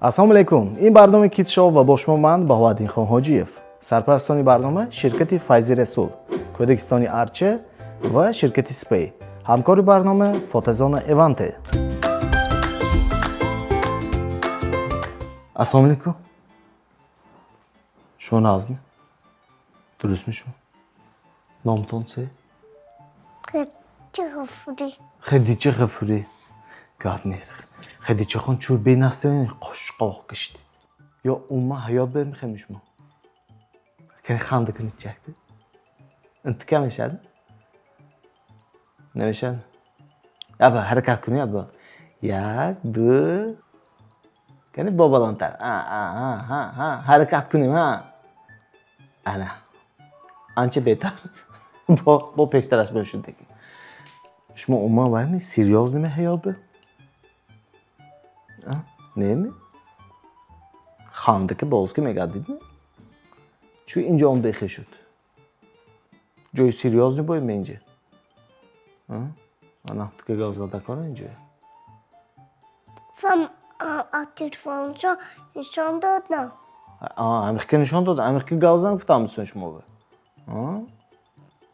Ассалому алайкум. Ин барномаи Кидшоу ва бо шумо ман, Баҳоаддинхон Ҳоҷиев. Сарпарастони барнома ширкати Файзи Расул, Кӯдакистони Арча ва ширкати Спей. Ҳамкори барнома фотозона Эванте. Ассалому алайкум. Шумо нағзми? Дурустми шумо? Номтон се? Хадича Ғафурӣ. Хадича Ғафурӣ. Гап нест. Хадичахон, чур бенастроение қошқоқ кашидед? Ё умуман ҳаёт бемехоҳем шумо? Кани, ханда кунед чакда. Интика мешавад? Намешавад? Аба, ҳаракат кунед, аба. Як, ду. Кани, бо баландтар. А, а, а, ҳа, ҳа, ҳаракат кунем, ҳа. Ана. Анча беҳтар. Бо пештараш бошуд деки. Шумо умуман вайми серьёзный ми ҳаёт бе? Неми? Ханда ки боз ки мегардидми? Чӯ инҷо омдехе шуд? Ҷои серьёзный бои инҷа? Ана, тука гап зада кора инҷо. Фам а телефоншо нишон додам. Ҳамихка нишон дод, ҳамихка гап зан гуфтам бисён шумо бе.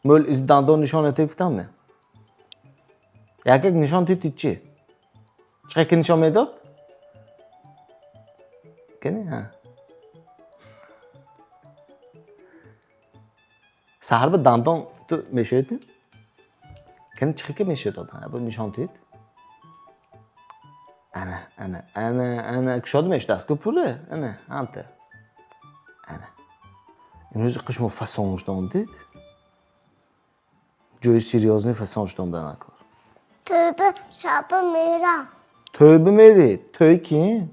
Мӯл из дандон нишон ете гуфтам ме? Як як нишон тити чӣ? Чӣ ки нишон медод? Кани, ҳа. Саҳар ба дандон ту мешӯед? Кани, чӣ ки мешӯед одам? Або нишон тид? Ана, ана, ана, ана, кушода мешудааст ку пура? Ана, ҳамта. Ана. Имрӯз шумо фасон шудон дид? Ҷои серьёзный фасон шудон накор. Тӯба шаба мерам. Тӯба мерид? Тӯй ки?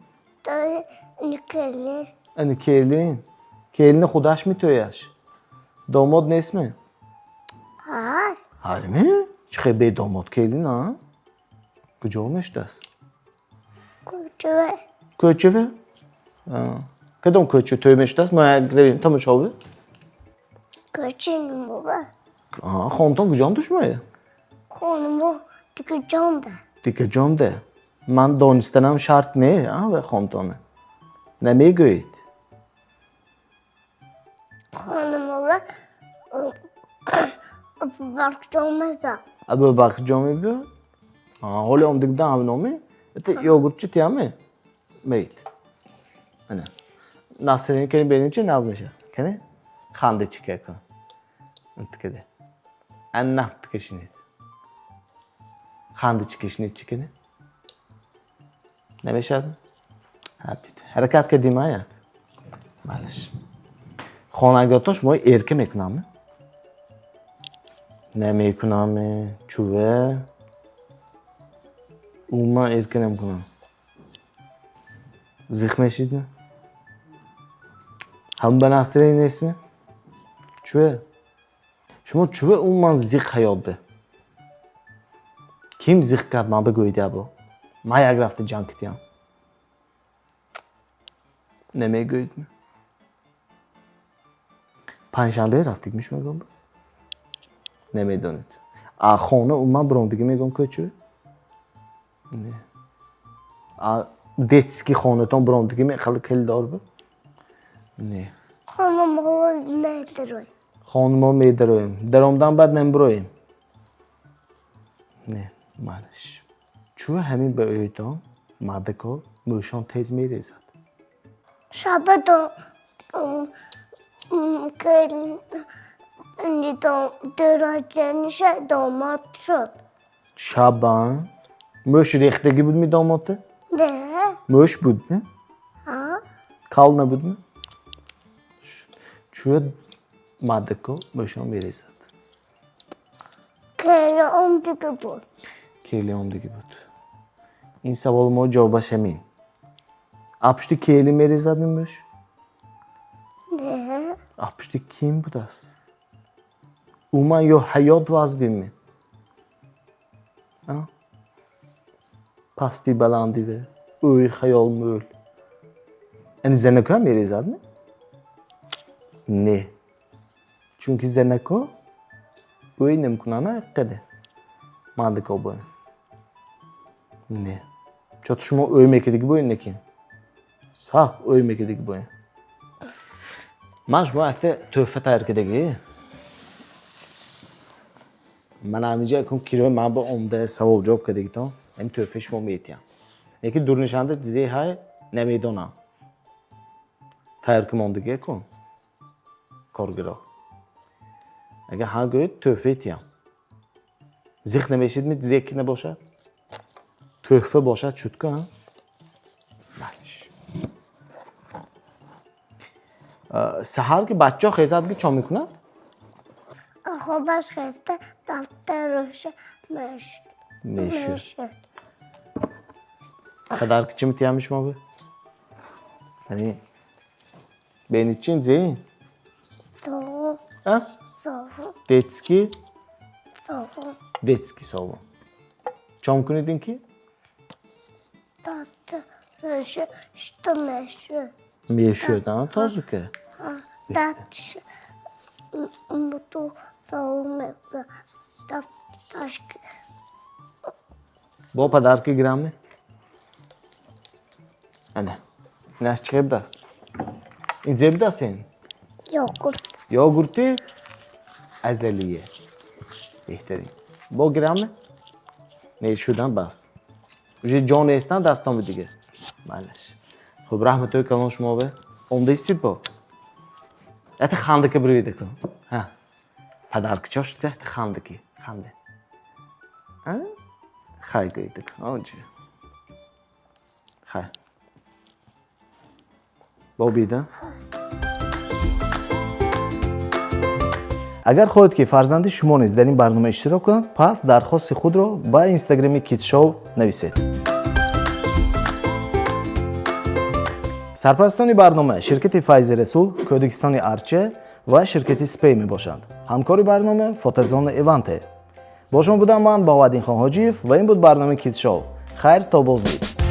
Тӯй келин. Ани келин. Келини худаш ми тӯяш? Домод нестми? Ҳай. Ҳайми? Чӣ хел бедомод келин, а? Куҷо мешудааст? Кӯчаве. Кӯчаве? Кадом кӯча тӯй мешудааст? Мо равем тамошове? Кӯчаи мова. Хонатон куҷонда шумоя? Хонамо Дикаҷонда. Дикаҷонда. Ман донистанам шарт не, а, хонатона. Намегӯед? Хонамова Абубакрҷон мебиёд. Абубакрҷон мебиёд? Ҳоли омдагидан ҳаминоме? Это йогуртчи тияме? Мейт. Ана. Насрин кани берем чи нағз мешавад. Кани? Ханда чика кун. Интикаде. Анна тика шинед. Ханда чика шинед чи кани? Намешавад? Ҳа, бит. Ҳаракат кардим, а як? Малаш. Хонагиётон шумо эрка мекунам? Намекунам, чуве? Умуман эрка намекунам. Зиқ мешидми? Ҳам ба настроение нестми? Чуве? Шумо чуве умуман зиқ ҳаёт бе? Ким зиқ кард, ман бигӯед ябо? Ман як рафта ҷанг китиям. Намегӯедми? Панҷшанбе рафтигми шумо гом? Намедонед. А хона умуман биромдигӣ мегӯям кӯчаве? Не. А детский хонатон биромдигӣ мехали калидор буд? Не. Хонамова медароем. Хонамо медароем. Даромадан баъд намебироем. Не, малаш. Чӯ ҳамин ба ӯйтон мардако мӯшон тез мерезад? Шаба до дораҷаниша домод шуд. Шаба? Мӯш рехтагӣ будми домота? Не. Мӯш будми? Ҳа. Кал набудми? Чӯ мардако мӯшон мерезад? Келин омдиги буд. Келин омдагӣ буд. Ин саволи мо ҷавобаш ҳамин. А пушти келин мерезадми мӯш? Не. А пушти ким будааст? Умуман ё ҳаёт вазбинми? А? Пасти баландиве, ӯй хаёл мӯл. Ани занакоам мерезадми? Не. Чунки занако ӯй намекунанд ҳақиқаде. Мардако бояд. Не. Чото шумо ӯй мекардагӣ боед некин? Сахт ӯй мекардиги бо ин. Ман шумо якта тӯҳфа тайёр кардагӣ. Ман ҳаминҷа кун кирои ман ба омда савол ҷавоб кардагитон, ҳамин тӯҳфаи шумо метиҳам. Лекин дурнишанда зе ҳай намедонам. Тайёр ки мондагӣ кун коргаро. Агар ҳа гӯед, тӯҳфа тиҳам. Зиқ намешид ми зе ки набошад? Тӯҳфа бошад шуд-ку, а? Балеш. Саҳар ки бачаҳо хезад, ки чо мекунад? Хобаш хеста дафтароша мешуд. Мешуд. Қадар ки чӣ метиҳам шумо бе? Яъне бени чин зе? Совун. А? Совун. Детский? Совун. Детский совун. Чо мекунед ин ки? Дафтароша что мешуд. Мешуд, а? Тозука. Дастш муту совун мекунад. Дафташки. Бо подарки гирам? Ана. Инаш чӣ будаст? Ин зе будаст ин? Йогурт. Йогурти азалия. Беҳтарин. Бо гирам? Не, шудан бас. Уже ҷо нестан дастон дига. Малаш. Хуб, раҳматои калон шумо бе. Омдаистид бо? Ята хандака бирвида кун. Ҳа. Подарки чо шуд? Ята хандаки. Ханда. А? Хай гӯйда кун. Онҷа. Хай. Бобида? Агар хоҳед, ки фарзанди шумо низ дар ин барнома иштирок кунад, пас дархости худро ба инстаграми Китшоу нависед. Сарпарастони барнома ширкати Файзи Расул, Кӯдакистони Арча ва ширкати Спей мебошанд. Ҳамкори барнома фотозона Эванте. Бо шумо будам ман, Баҳоваддинхон Ҳоҷиев, ва ин буд барномаи Китшоу. Хайр, то боздид.